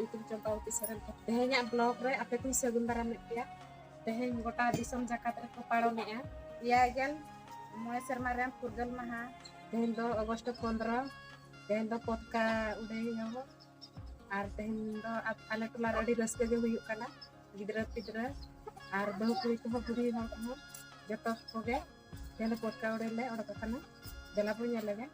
YouTube Champavati Soren तेहेኛ blog रे आपे को सगुन दाराम पिया। तेहें गोटा दिसम जाकात रे को पालनेआ 75 सेरमा रे फुरगल माहा। तेहें दो अगस्त 15 तेहें दो पतका उड़े हो are तेहें दो आले टोला रे अडी रस्का गे हुयुक कना गिदरा पिदरा are बहु कुड़ी को बुढ़ी हर को जतो कोगे तेहें दो पतका उड़े ले ओडक कना देला बो नेले।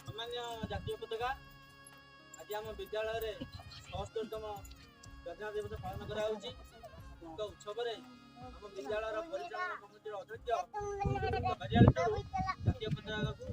ସାମାନ୍ୟ ଜାତୀୟ ପତାକା ଆଜି ଆମ ବିଦ୍ୟାଳୟରେ 76ତମ ସ୍ୱାଧୀନତା ଦିବସ ପାଳନ କରାଯାଉଛି। ଉକ୍ତ ଉତ୍ସବରେ ଆମ ବିଦ୍ୟାଳୟର ପରିଚାଳନା କମିଟିର ଅଧ୍ୟକ୍ଷ ଜାତୀୟ ପତାକାକୁ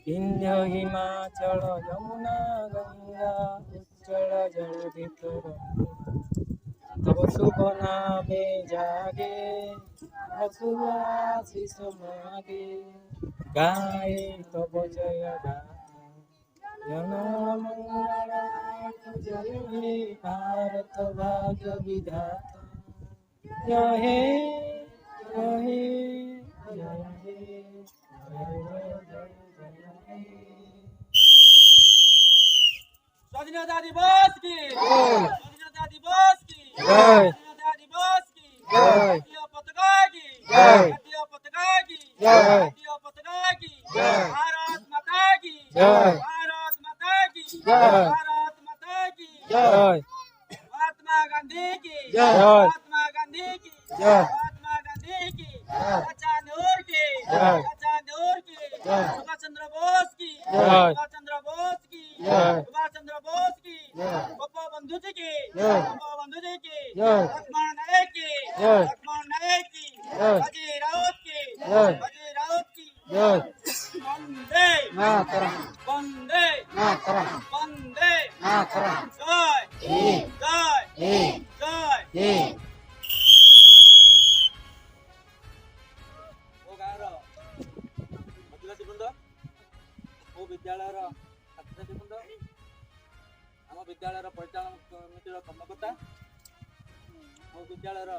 विंध्य हिमाचल यमुना गंगा उज्जल जलधि तब शुभ नामे जागे शुभ आशीष मागे गाए तब जय गाथा जन मंगल जय हे भारत भाग्य विधाता जय हे जय हे जय हे जय जय जय। স্বাধীনতা দিবস কি, স্বাধীনতা দিবস কি, স্বাধীনতা দিবস কি, জাতীয় পতাকা কি, জাতীয় পতাকা কি, জাতীয় পতাকা কি, ভারত মাতা কি, ভারত মাতা কি, ভারত মাতা কি, মহাত্মা গান্ধী কি, মহাত্মা গান্ধী কি, মহাত্মা গান্ধী কি, চাচা নূর কি, চাচা নূর কি, সুভাষ চন্দ্র বোস কি, সুভাষ চন্দ্র বোস কি, सुभाष चंद्र बोस की, गोपबंधु जी की, गोपबंधु जी की, लक्ष्मण नायक की, लक्ष्मण नायक की, बाजी राउत की, बाजी राउत की। वंदे मातरम, वंदे मातरम, वंदे मातरम। जय जय जय। ମୋ ଗାଁର ଅଧିବାସୀ ବୃନ୍ଦ, ମୋ ବିଦ୍ୟାଳୟର ଛାତ୍ରଛାତ୍ରୀ ବୃନ୍ଦ, ଆମ ବିଦ୍ୟାଳୟର ପରିଚାଳନା କମିଟିର କର୍ମକର୍ତ୍ତା, ମୋ ବିଦ୍ୟାଳୟର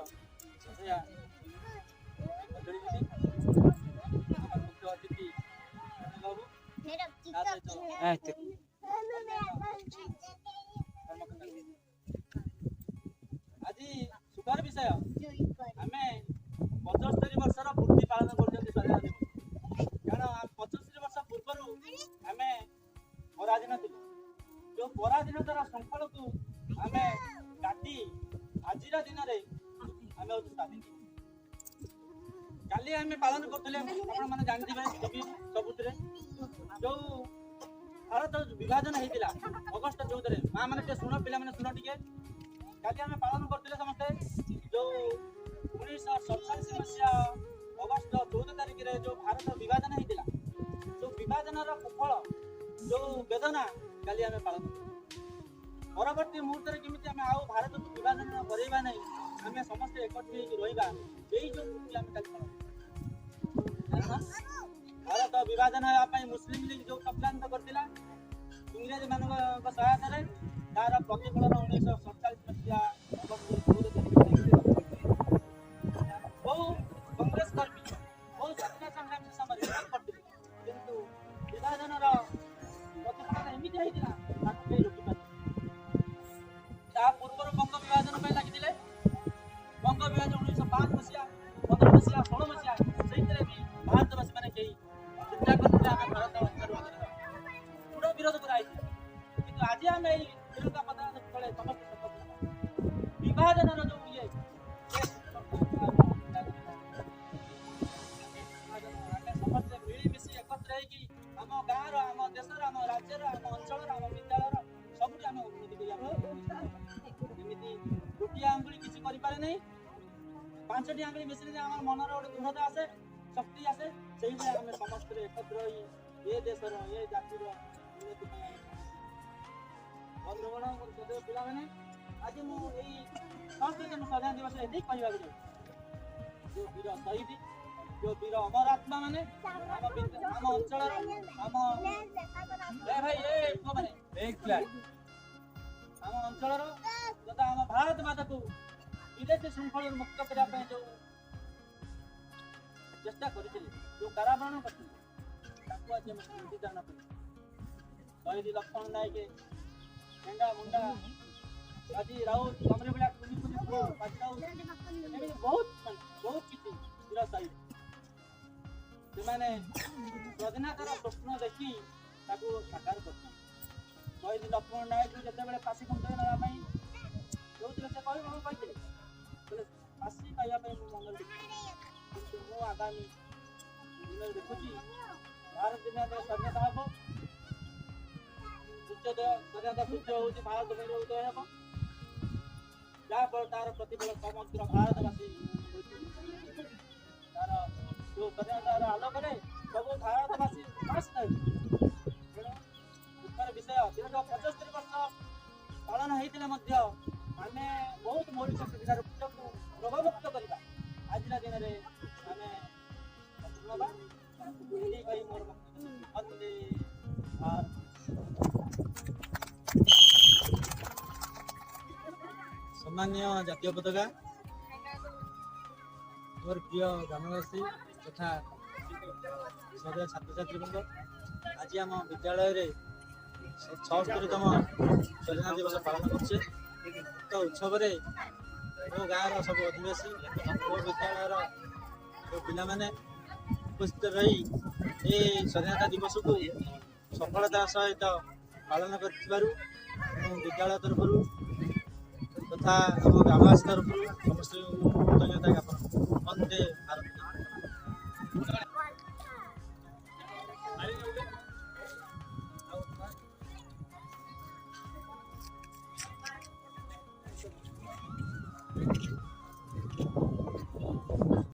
ମୁଖ୍ୟ ଅତିଥି ବାବୁ, ତା ସହିତ କର୍ମକର୍ତ୍ତା। ଆଜି ସୁଖର ବିଷୟ, ଆମେ 75 ବର୍ଷର ପୂର୍ତ୍ତି ପାଳନ କରୁଛନ୍ତି ସ୍ୱାଧୀନତା ଦିବସ। କାରଣ 75 ବର୍ଷ ପୂର୍ବରୁ ଆମେ ପରାଧୀନ ଥିଲୁ। ଯେଉଁ ପରାଧୀନତାର ଶୃଙ୍ଖଳକୁ ଆମେ କାଟି ଆଜିର ଦିନରେ ଆମେ ହଉଛୁ ସ୍ୱାଧୀନ। କାଲି ଆମେ ପାଳନ କରୁଥିଲେ, ଆପଣମାନେ ଜାଣିଥିବେ ଟିଭି ସବୁଥିରେ, ଯେଉଁ ଭାରତ ବିଭାଜନ ହେଇଥିଲା ଅଗଷ୍ଟ 14ରେ, ମା ମାନେ ଟିକେ ଶୁଣ, ପିଲାମାନେ ଶୁଣ ଟିକେ। କାଲି ଆମେ ପାଳନ କରିଥିଲେ ସମସ୍ତେ ଯୋଉ 1947 ମସିହା ଅଗଷ୍ଟ 14 ତାରିଖରେ ଯୋଉ ଭାରତ ବିଭାଜନ ହେଇଥିଲା, ଯୋଉ ବିଭାଜନର କୁଫଳ, ଯୋଉ ବେଦନା କାଲି ଆମେ ପାଳନ କଲୁ। ପରବର୍ତ୍ତୀ ମୁହୂର୍ତ୍ତରେ କେମିତି ଆମେ ଆଉ ଭାରତକୁ ବିଭାଜନ କରେଇବା ନାହିଁ, ଆମେ ସମସ୍ତେ ଏକଠି ହେଇକି ରହିବା, ଏଇ ଯୋଉ ବୃତ୍ତି ଆମେ କାଲି ପାଳନ କଲୁ। ଭାରତ ବିଭାଜନ ହେବା ପାଇଁ ମୁସଲିମ ଲିଗ ଯୋଉ ଚକ୍ରାନ୍ତ କରିଥିଲା ଇଂରେଜ ମାନଙ୍କ ସହାୟତାରେ, ତାର ପ୍ରତିଫଳନ 1947 ମସିହା ଅଗଷ୍ଟ 14 ତାରିଖରେ ବହୁ କଂଗ୍ରେସ କର୍ମୀ, ବହୁ ସ୍ୱାଧୀନତା ସଂଗ୍ରାମୀ ସମୟରେ ବିରୋଧ କରିଥିଲେ, କିନ୍ତୁ ବିଭାଜନର ପ୍ରତିଫଳନ ଏମିତି ହେଇଥିଲା ତାକୁ କେହି ରୋକିପାରିଲେ। ତା ପୂର୍ବରୁ ବଙ୍ଗ ବିଭାଜନ ପାଇଁ ଲାଗିଥିଲେ। ବଙ୍ଗ ବିଭାଜନ 1905 ମସିହା, 15 ମସିହା, 16 ମସିହା, ସେଇଥିରେ ବି ଭାରତବାସୀ ମାନେ କେହି ଚିନ୍ତା କରିଥିଲେ ଆମେ ଭାରତ ଅଧୀନରୁ ଅଧୀନ ଦୃଢ଼ ବିରୋଧ କରାଯାଇଥିଲା। କିନ୍ତୁ ଆଜି ଆମେ ଏଇ ତିରଙ୍ଗା ପତାକା ତଳେ ସମସ୍ତେ ଶପଥ ନେବା, ବିଭାଜନର ଯୋଉ ଇଏ ଆମେ ସମସ୍ତେ ମିଳିମିଶି ଏକତ୍ର ହେଇକି ଆମ ଗାଁର, ଆମ ଦେଶର, ଆମ ରାଜ୍ୟର, ଆମ ଅଞ୍ଚଳର, ଆମ ବିଦ୍ୟାଳୟର ସବୁଠି ଆମେ ଉନ୍ନତି କରିବା। ଯେମିତି ଗୋଟିଏ ଆଙ୍ଗୁଳି କିଛି କରିପାରେ ନାହିଁ, 5ଟି ଆଙ୍ଗୁଳି ମିଶିଲେ ଆମର ମନର ଗୋଟେ ଦୃଢ଼ତା ଆସେ, ଶକ୍ତି ଆସେ, ସେଇଭଳିଆ ଆମେ ସମସ୍ତେ ଏକତ୍ର ହୋଇ ଏ ଦେଶର, ଏ ଜାତିର ଉନ୍ନତି ପାଇଁ। ବନ୍ଧୁଗଣ, ମୋର ଶ୍ରଦ୍ଧେୟ ପିଲାମାନେ, ଆଜି ମୁଁ ଏଇ 76ତମ ସ୍ୱାଧୀନତା ଦିବସରେ ଏତିକି କହିବାକୁ ଯାଉଛି, ଯୋଉ ବୀର ଶହୀଦ, ଯୋଉ ବୀର ଅମର ଆତ୍ମା ମାନେ ଆମ ଅଞ୍ଚଳର, ଆମ ଏ ଭାଇ ଏ ପୁଅମାନେ, ଆମ ଅଞ୍ଚଳର ତଥା ଆମ ଭାରତ ମାତାକୁ ବିଦେଶୀ ଶୃଙ୍ଖଳରୁ ମୁକ୍ତ କରିବା ପାଇଁ ଯୋଉ ଚେଷ୍ଟା କରିଥିଲେ, ଯୋଉ କାରାବରଣ କରିଥିଲେ, ତାକୁ ଆଜି ଆମେ ସ୍ମୃତିଚାରଣ କରୁଛୁ। ଶହୀଦ ଲକ୍ଷ୍ମଣ ନାୟକ, ଗେଣ୍ଡା ମୁଣ୍ଡା, ବାଜି ରାଉତ, କମରେ ଭଳିଆ କୁନି କୁନି ପୁଅ ବାଜି ରାଉତ, ଏମିତି ବହୁତ ମାନେ ବହୁତ କିଛି ବୀର ଶହୀଦ, ସେମାନେ ସ୍ୱାଧୀନତାର ସ୍ୱପ୍ନ ଦେଖି ତାକୁ ସାକାର କରିଛନ୍ତି। ଶହୀଦ ଲକ୍ଷ୍ମଣ ନାୟକକୁ ଯେତେବେଳେ ଫାଶୀ ଖୁଣ୍ଟରେ ନେବା ପାଇଁ ଦେଉଥିଲେ, ସେ କହିଥିଲେ, କହିଲେ ଫାଶୀ ପାଇବା ପାଇଁ ମୁଁ ମନରେ ଦେଖୁଛି, କିନ୍ତୁ ମୁଁ ଆଗାମୀ ଦିନରେ ଦେଖୁଛି ଭାରତ ଦିନ ସ୍ୱାଧୀନତା ହେବ, ସୂର୍ଯ୍ୟୋଦୟ, ସ୍ୱାଧୀନତା ସୂର୍ଯ୍ୟ ହେଉଛି ଭାରତ ଭୂମିରେ ଉଦୟ ହେବ, ଯାହାଫଳରେ ତାର ପ୍ରତିଫଳ ସମଗ୍ର ଭାରତବାସୀ ତାର ଯୋଉ ସ୍ୱାଧୀନତାର ଆଲୋକରେ ସବୁ ଭାରତବାସୀ ଉଦ୍ଭାସିତ ହେବେ। ତେଣୁ ଦୁଃଖର ବିଷୟ, ଦୀର୍ଘ 75 ବର୍ଷ ପାଳନ ହେଇଥିଲେ ମଧ୍ୟ ଆମେ ବହୁତ ମୌଳିକ ସୁବିଧାରୁ ନିଜକୁ ରୋଗମୁକ୍ତ କରିବା ଆଜିର ଦିନରେ ଆମେ ନେବା। ଏତିକି କହି ମୋର ବକ୍ତବ୍ୟ। ବନ୍ଦେ ଭାରତ। ସମ୍ମାନୀୟ ଜାତୀୟ ପତାକା, ମୋର ପ୍ରିୟ ଗ୍ରାମବାସୀ ତଥା ଶ୍ରଦ୍ଧେୟ ଛାତ୍ରଛାତ୍ରୀବୃନ୍ଦ, ଆଜି ଆମ ବିଦ୍ୟାଳୟରେ 76ତମ ସ୍ୱାଧୀନତା ଦିବସ ପାଳନ କରୁଛେ। ଉକ୍ତ ଉତ୍ସବରେ ମୋ ଗାଁର ସବୁ ଅଧିବାସୀ, ମୋ ବିଦ୍ୟାଳୟର ସବୁ ପିଲାମାନେ ଉପସ୍ଥିତ ରହି ଏ ସ୍ୱାଧୀନତା ଦିବସକୁ ସଫଳତା ସହିତ ପାଳନ କରିଥିବାରୁ ମୁଁ ବିଦ୍ୟାଳୟ ତରଫରୁ ତଥା ଆମ ଗ୍ରାମବାସୀ ତରଫରୁ ସମସ୍ତଙ୍କୁ କୃତଜ୍ଞତା ଜ୍ଞାପନ। ବନ୍ଦେ ଭାରତ।